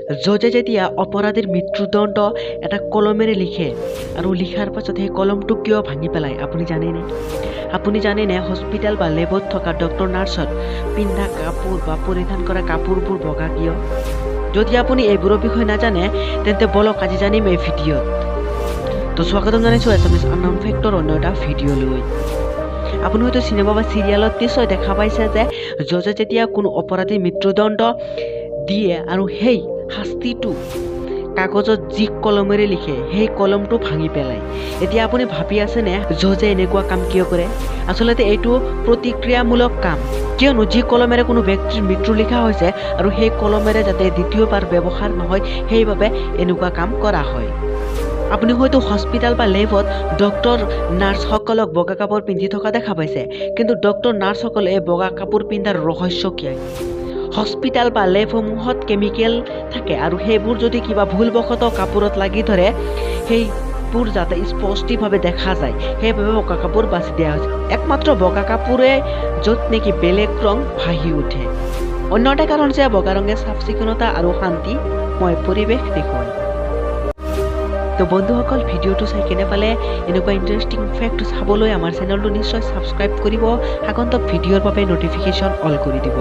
জজে যেতিয়া অপৰাধীৰ মৃত্যুদণ্ড এটা কলমেৰে লিখে আৰু লিখাৰ পাছত সেই কলমটো কিয় ভাঙি পেলায়, আপুনি জানেনে? আপুনি জানেনে হস্পিটেল বা লেবত থকা ডক্টৰ নাৰ্ছত পিন্ধা কাপোৰ বা পৰিধান কৰা কাপোৰবোৰ বগা কিয়? যদি আপুনি এইবোৰৰ বিষয়ে নাজানে, তেন্তে বলক আজি জানিম এই ভিডিঅ'ত। তো স্বাগতম জনাইছোঁ এছামিছ আননাউন ফেক্টৰ অন্য এটা ভিডিঅ' লৈ। আপুনি হয়তো চিনেমা বা চিৰিয়েলত নিশ্চয় দেখা পাইছে যে জজে যেতিয়া কোনো অপৰাধীৰ মৃত্যুদণ্ড দিয়ে আৰু সেই শাস্তিটো কাগজত যি কলমেৰে লিখে, সেই কলমটো ভাঙি পেলায়। এতিয়া আপুনি ভাবি আছেনে জজে এনেকুৱা কাম কিয় কৰে? আচলতে এইটো প্ৰতিক্ৰিয়ামূলক কাম, কিয়নো যি কলমেৰে কোনো ব্যক্তিৰ মৃত্যু লিখা হৈছে আৰু সেই কলমেৰে যাতে দ্বিতীয়বাৰ ব্যৱহাৰ নহয়, সেইবাবে এনেকুৱা কাম কৰা হয়। আপুনি হয়তো হস্পিটেল বা লেবত ডক্টৰ নাৰ্ছসকলক বগা কাপোৰ পিন্ধি থকা দেখা পাইছে, কিন্তু ডক্টৰ নাৰ্ছসকলে এই বগা কাপোৰ পিন্ধাৰ ৰহস্য কি? হস্পিটেল বা লেবসমূহত কেমিকেল থাকে আৰু সেইবোৰ যদি কিবা ভুলবশতঃ কাপোৰত লাগি ধৰে, সেইবোৰ যাতে স্পষ্টভাৱে দেখা যায়, সেইবাবে বগা কাপোৰ বাছি দিয়া হৈছে। একমাত্ৰ বগা কাপোৰে য'ত নেকি বেলেগ ৰং ভাহি উঠে। অন্য এটা কাৰণ যে বগা ৰঙে চাফ চিকুণতা আৰু শান্তিময় পৰিৱেশ দেখুৱায়। তো বন্ধুসকল, ভিডিঅ'টো চাই কেনে পালে? এনেকুৱা ইণ্টাৰেষ্টিং ফেক্ট চাবলৈ আমাৰ চেনেলটো নিশ্চয় ছাবস্ক্ৰাইব কৰিব। আগন্তুক ভিডিঅ'ৰ বাবে ন'টিফিকেশ্যন অল কৰি দিব।